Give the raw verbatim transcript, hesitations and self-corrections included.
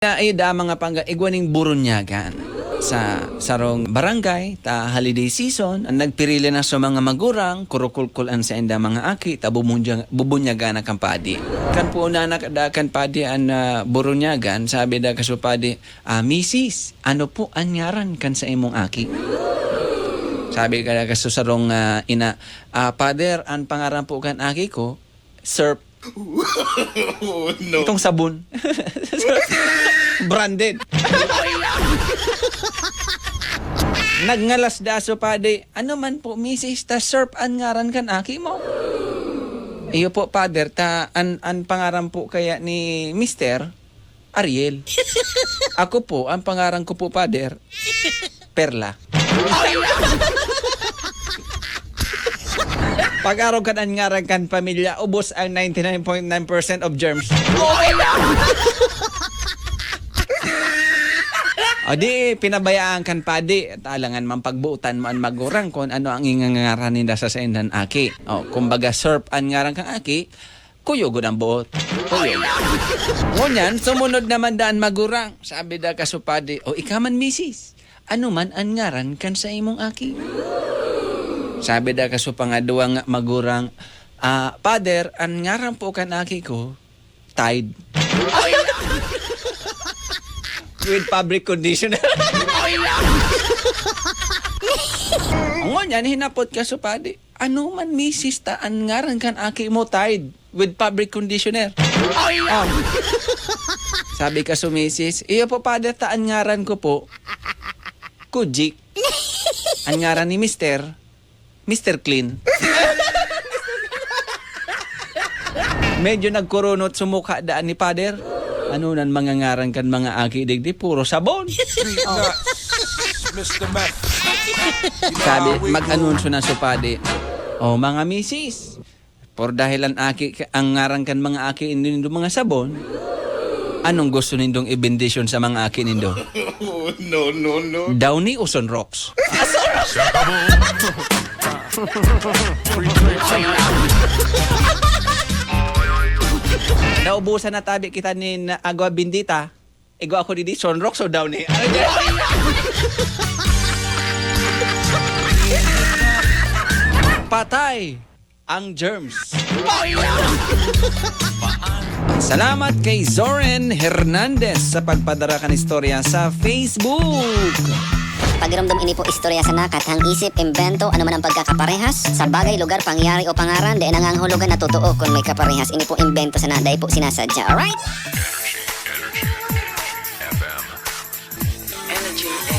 Na, ay, da mga pangga-, igwa ning burunyagan. Sa sarong barangay, ta holiday season, ang nagpirili na sa mga magurang, kurukulkul an sainda mga aki, ta bubunyaga-, bubunyagan na kan padi. Kan puuna na da kan padi an, ah, burunyagan, sabi da kaso padi, "Ah, misis, ano po an ngaran kan sa imong aki?" Sabi ka kaso sarong, ah, ina, "Ah, Father, an pangaran po kan aki ko, Surf." Oh, no. Itong sabon. Branded. Nagngalas da so padi, "Ano man po, misis, ta Surf an ngaran kan aki mo?" "Iyo po, Father, ta an, an pangaran po kaya ni Mister, Ariel." "Ako po, ang pangaran ko po, Father, Perla." Pag-arog kan an ngaran kan pamilya, ubos ang ninety nine point nine percent of germs. O di, pinabayaan kan padi. Alangan man pagbuotan mo an magurang kun ano ang ingangaran ninda sa saindang aki. O, kumbaga, Surf an ngaran kang aki, kuyog gud ang buot. Kuyog. Ngunyan, sumunod naman da an magurang. Sabi da kaso padi, "O ika man, misis, ano man an ngaran kan sa imong aki?" Sabi da kaso pangadwa nga magurang, "Ah, Father, an ngaran po kan aki ko, Tide." With fabric conditioner. Ngunyan, hinapot kaso padi, "Ano man, misis, ta an ngaran kan aki mo, Tide, with fabric conditioner?" Ah. Sabi kaso misis, "Iyo po, Father, ta an ngaran ko po, Kujik. An ngaran ni Mister, Mister Clean." Medyo nagkurunot sumukha daan ni Father. "Ano nan mga ngaran kan mga aki digdi? Puro sabon." Street nuts, Mister Meth. You know Sabi, how we do. Mag-anunsyo na so padi, "O, mga misis, por dahil an aki, ang ngaran kan mga aki nindo mga sabon, anong gusto nindong ibendisyon sa mga aki nindo? Oh, no, no, no. Downy o Sunrox?" Naubusan na tabi kita nin agwa bendita. Igwa ako digdi, Sunrox o Downy? Ano niya? Patay ang germs. Salamat kay Zoren Hernandez sa pagpadara kan istorya sa Facebook. Pagiromdom, ini po istorya sana, kathang isip, imbento, ano man ang pagkakaparehas sa bagay, lugar, pangyayari o pangaran, dai nangangahulugan na totoo kun may kaparehas. Ini po imbento sana, dai po sinasadya. Alright? Energy, energy, energy F M. Energy